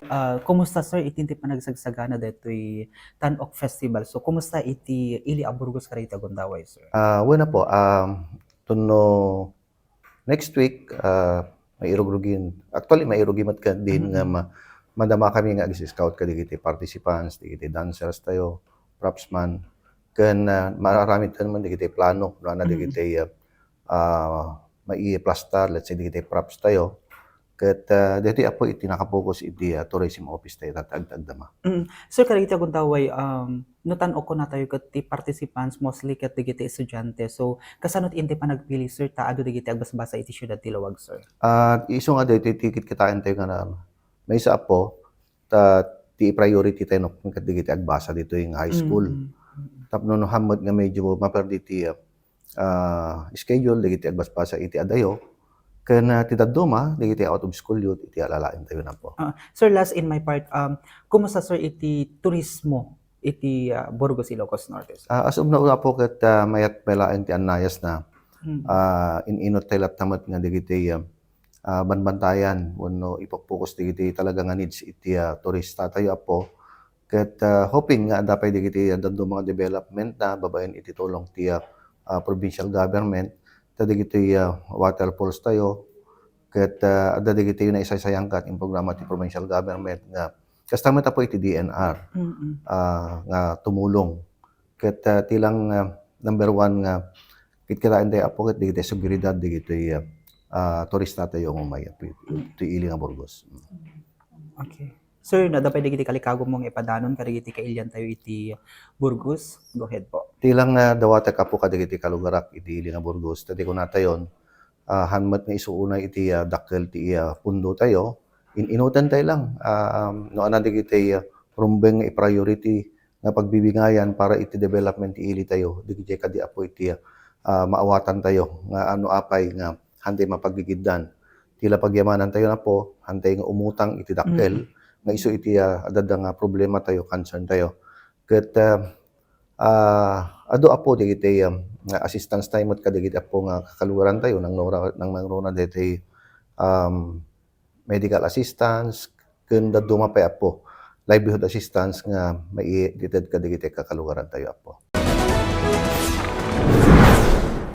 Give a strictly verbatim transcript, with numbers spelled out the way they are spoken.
Ah, kumusta, sir, iti, iti panagsagsagana daytoy Tan-ok Festival? So, kumusta iti ili a Burgos kadagiti agundaway, sir? Ah, wen, Apo, um, tapno next week, ah, mairugrugin. Actually, mairugi met kadin nga Mm-mm. ma-, madama kami nga ag-scout kadagiti participants, dagiti dancers tayo, props man, ken, ah, maaramid tayo man dagiti plano, no, ana Mm-mm. dagiti, ah, ah, maiplastar, let's say, dagiti props tayo. Ket, ah, daytoy, Apo, iti nakapokus iti, ah, tourism office tayo, tat-, ag-, agdama. Mm. Sir, kadagiti agundaway, um, no tan-ok kunatayo ket ti participants mostly ket dagiti estudiante. So, kasano ti inday panagpili, sir, ta adu dagiti agbasbasa iti siudad ti Laoag, sir? Ah, isu nga daytoy ti kitkitaentayo nga na, maysa, Apo, ta ti priority tayo no, ket dagiti agbasa ditoy nga high school. Mm, mm. Tapno no hammet nga medyo maperdi ti, ah, schedule dagiti agbasbasa iti adayo, ken, ah, ti dadduma, dagiti out of school youth, iti alalaentayo, Apo. Ah, sir, last in my part, um, kumusta, sir, iti turismo iti, ah, Burgos, Ilocos Norte, sir? Ah, as of now, Apo, ket, ah, mayat pay laeng ti annayasna. Mm. Ah, in-inut tayo latta met nga dagiti, ah, ah, banbantayan wenno ipukpukus dagiti talaga nga needs iti, ah, turista tayo, Apo. Ket, ah, hoping nga adda pay dagiti, ah, dadduma nga development na babaen iti tulong ti, ah, ah, provincial government, ta dagiti, ah, waterfalls tayo, ket, ah, adda dagiti naisaysayangkan in programa ti provincial government nga kasta met, Apo, iti D N R, Mm-mm. ah, nga tumulong. Ket, ah, ti lang, ah, number one nga kitkitaentayo, Apo, ket dagiti seguridad dagiti, ah, ah, turista tayo nga umay, Apo, iti ili nga Burgos. Okay. Sir, no adda pay dagiti kalikagummo nga ipadanon kadagiti kailiantayo iti Burgos? Go ahead po. Ti lang nga dawatek, Apo, kadagiti kalugarak iti ili nga Burgos, ta ti kunatayon, ah, han met nga isu unay iti, ah, dakkel ti, ah, pundo tayo, in-inutentayo lang. Ah, um, no ana dagiti, ah, rumbeng nga i-priority nga pagbibingayan para iti development ti ili tayo, dagiti kadi, Apo, iti, ah, maawatantayo nga ano apay nga hantay mapaggigiddan. Ti la pagyamanantayo, Apo, hantay nga umutang iti dakkel, Mm. nga isu iti, ah, adda nga problematayo, concerntayo. Ket, ah, ah, adu, Apo, dagiti, um, nga assistance tayo met kadagiti, Apo, nga kakalugarantayo, nangnura-, nang nangruna dagiti, um, medical assistance, ken dadduma pay, Apo, livelihood assistance nga maited kadagiti kakalugarantayo, Apo.